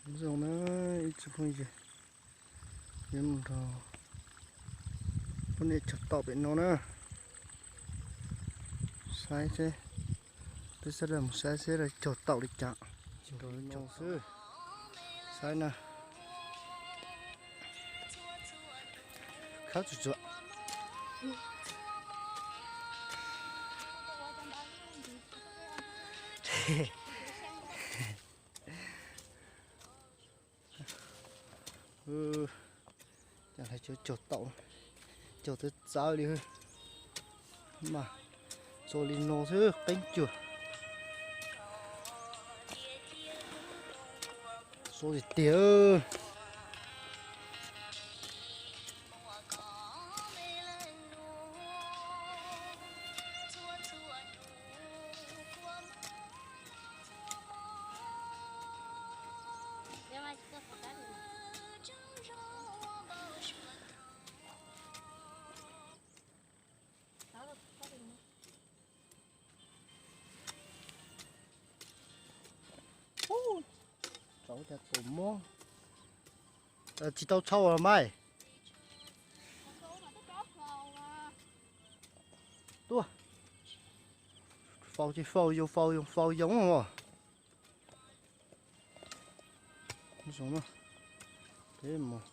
Zoo na, ib tsoom phooj ywg, peb mus nrog poj niam cog taum pem no na. Saib seb, peb sawv daws mus saib seb lawv cog taum li cas. Tsis nrog lawv cog xwb. Saib na. Khawb tsuag tsuag. Cas lawv cog taum, cog txawv txawv li. Mas txog li no xwb qeeb cuag. Txog tiag tiag. Ub, tsauv cas txaus mob. Tsis tau tshau los mas. Tuaj. Faus ces faus, yoo faus yoo faus yoo os. Zoo na, peb mus.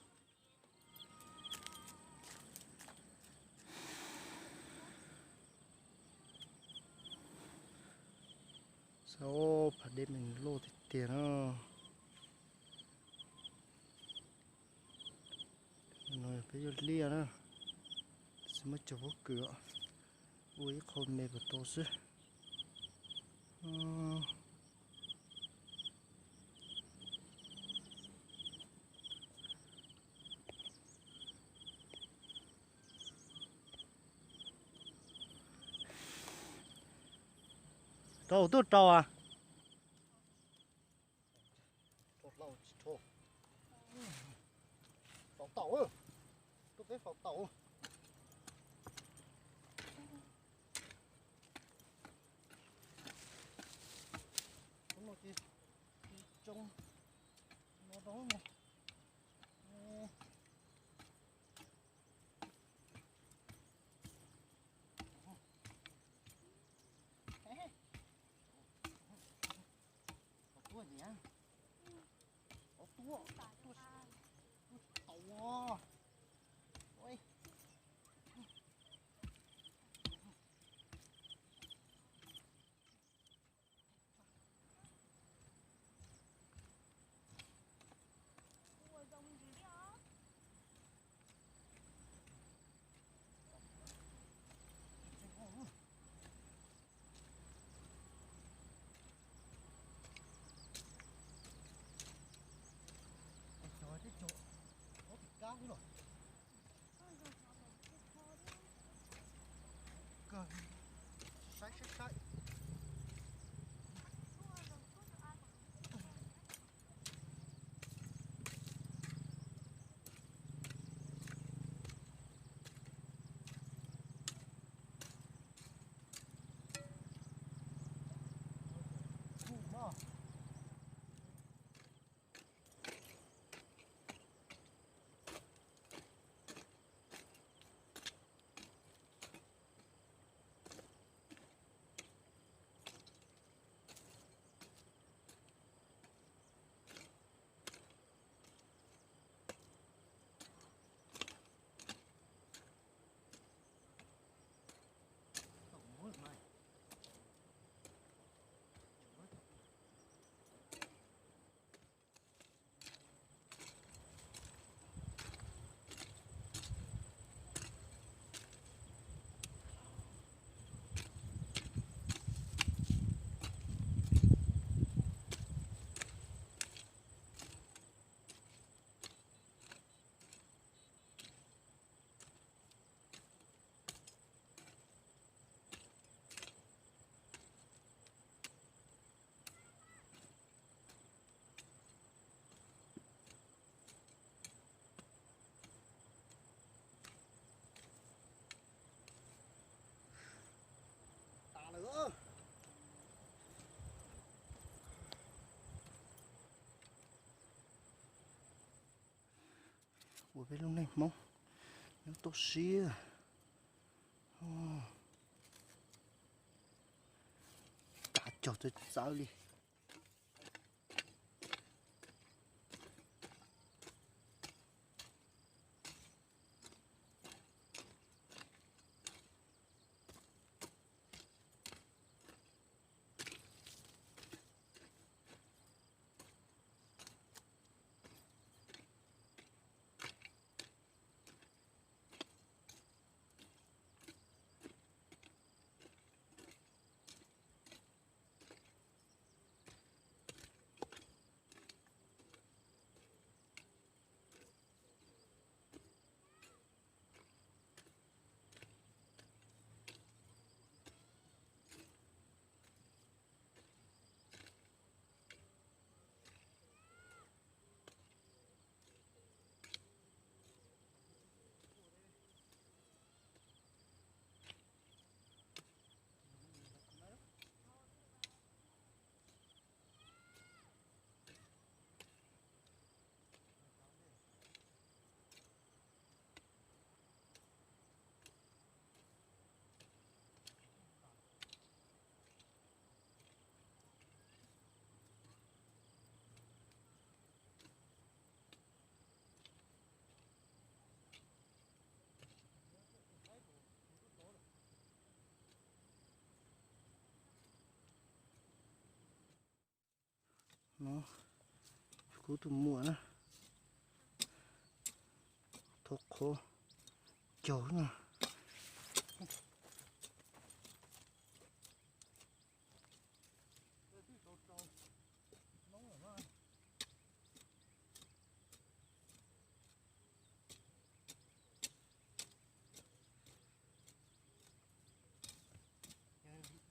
Saib, phav dej me loj tiag tiag na. No peb yuav liaj na, tsis muaj cov pob kws, ua ib qho me puas tau xwb. Rau tuaj rau a. Faus taum, tuaj peb faus taum. Hnub no ces tsoo no rau ne. Tuaj, tuaj, tuaj tau. Ua peb lub neej Hmoob nyob toj siab, kav cog txawv txawv li. No, kuv tus muam na, thov qhov cog na.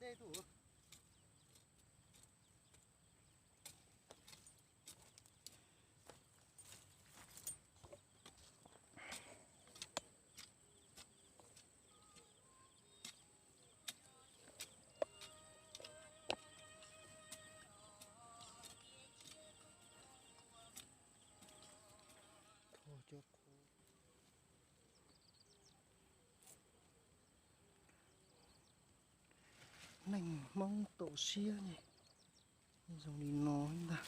Dej tus. Neeg Hmoob toj siab ne, zoo li no ntag.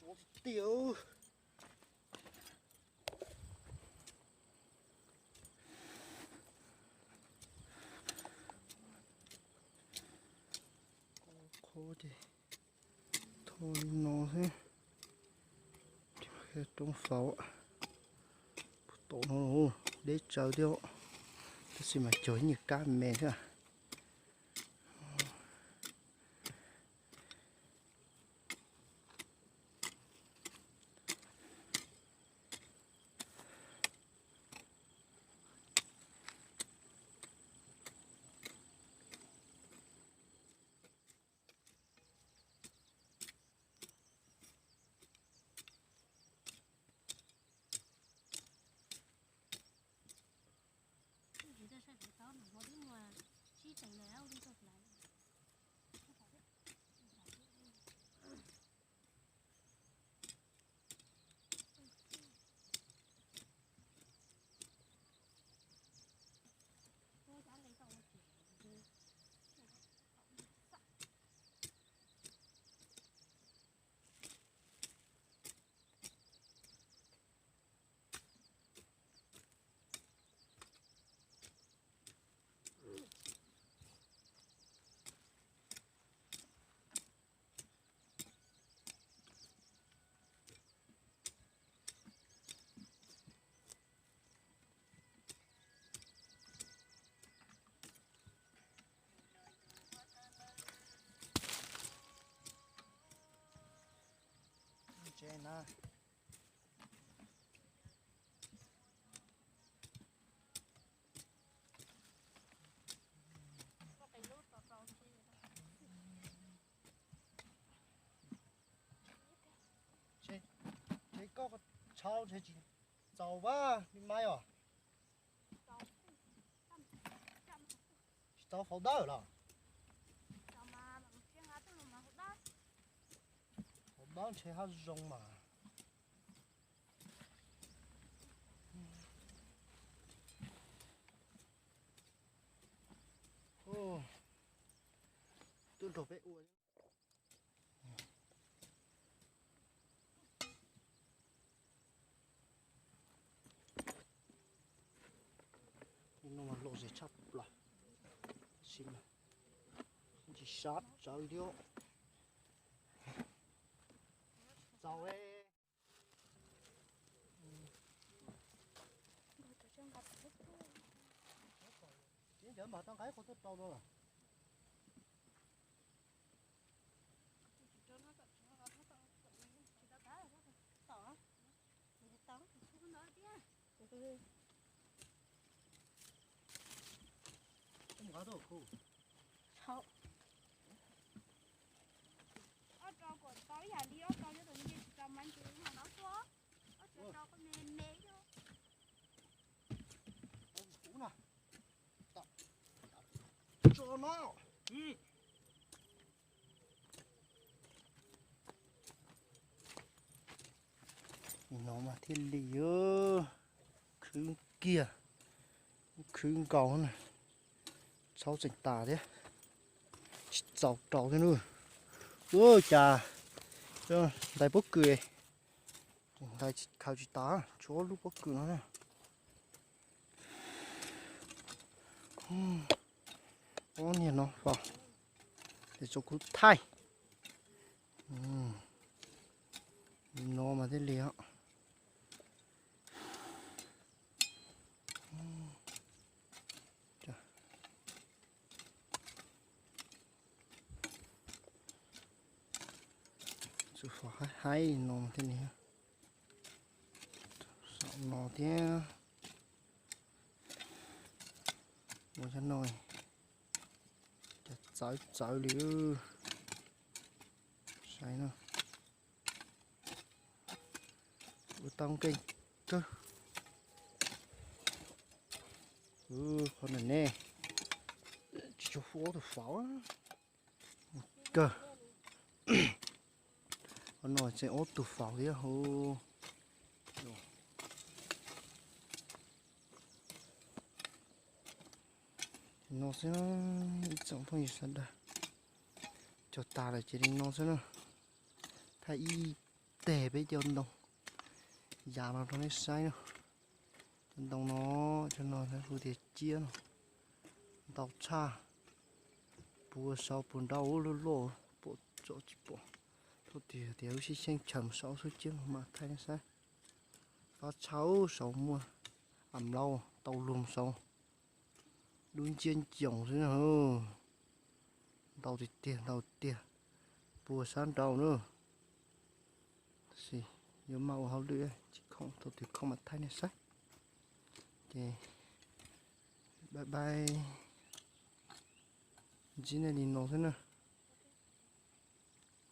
Sov tiag. Qhov ces thoj li no xwb, roob faus. Puag tom no deb tsawv thiab, tab sis mas cog ib nyuag kab me xwb. Tsis tau saib tau no hmo twb muag. Na. Ces, ces koj tshau ntshe tsis txaus pab li maib os. Tsis txaus faus dawb los? Faus dawb ntshe haj zoo mas. Tuaj nrog peb ua. No mas lom zem tshaj plaws, tab sis mas tsis sab tsawv li. Txaus. Tib cov mas tau nqaib qhov tuaj rau no lawm. Ob rau kom tau ib yam li ob rau nyob tus nce tsis tau mas ntshe mus nov tuaj. Ob rau koj me me yom. Tso no. No mas thiaj li khwb kiag, khwb nkaus na, txhau tseem tas thiab, tsis txaus rau thiab nub. Ua cas ntais pob kws, ntais khaws tsis tas, tshuav ob lub pob kws no na. Ob niag no faus, ces tso kuv thaij. No mas thiaj li os. Tsuas faus haib haib no thiaj li, saum no thiab. Ua cov no, cov txawv txawv li. Saib no, ua tau nkeeg kawg. Qhov no ne, tsis tshua huv ob tug faus kawg. Qhov no tseem ob tug faus thiab hauv. No xwb, ib tsoom phooj ywg sawv daws, cog tas lawm ces li no xwb na. Thaij ib teg peb cov ntoo yav no rau nej saib na. Cov ntoo no, cov no lawv hu tias ciab no, ntau tshaj. Puas sau puas nrau luaj luaj, pom tsom tsis pom. Thaum twg tias lub sib xyeej chaws mus sau xub ciab no mam thaij nej saib. Fab tshaj, sau muaj a mlaub tau luag mus sau. Dub nciab ncoos xwb na. Ntau tiag tiag, ntau tiag. Puas sab nrau na. Tab sis yuav maj ua hauj lwm, tsis khoom, thaum twg khoom mam thaij nej saib. Ces bye bye, ntsib nej li no xwb na.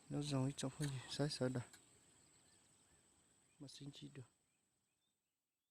Nyob zoo ib tsoom phooj ywg saib sawv daws, mam sib ntsib dua.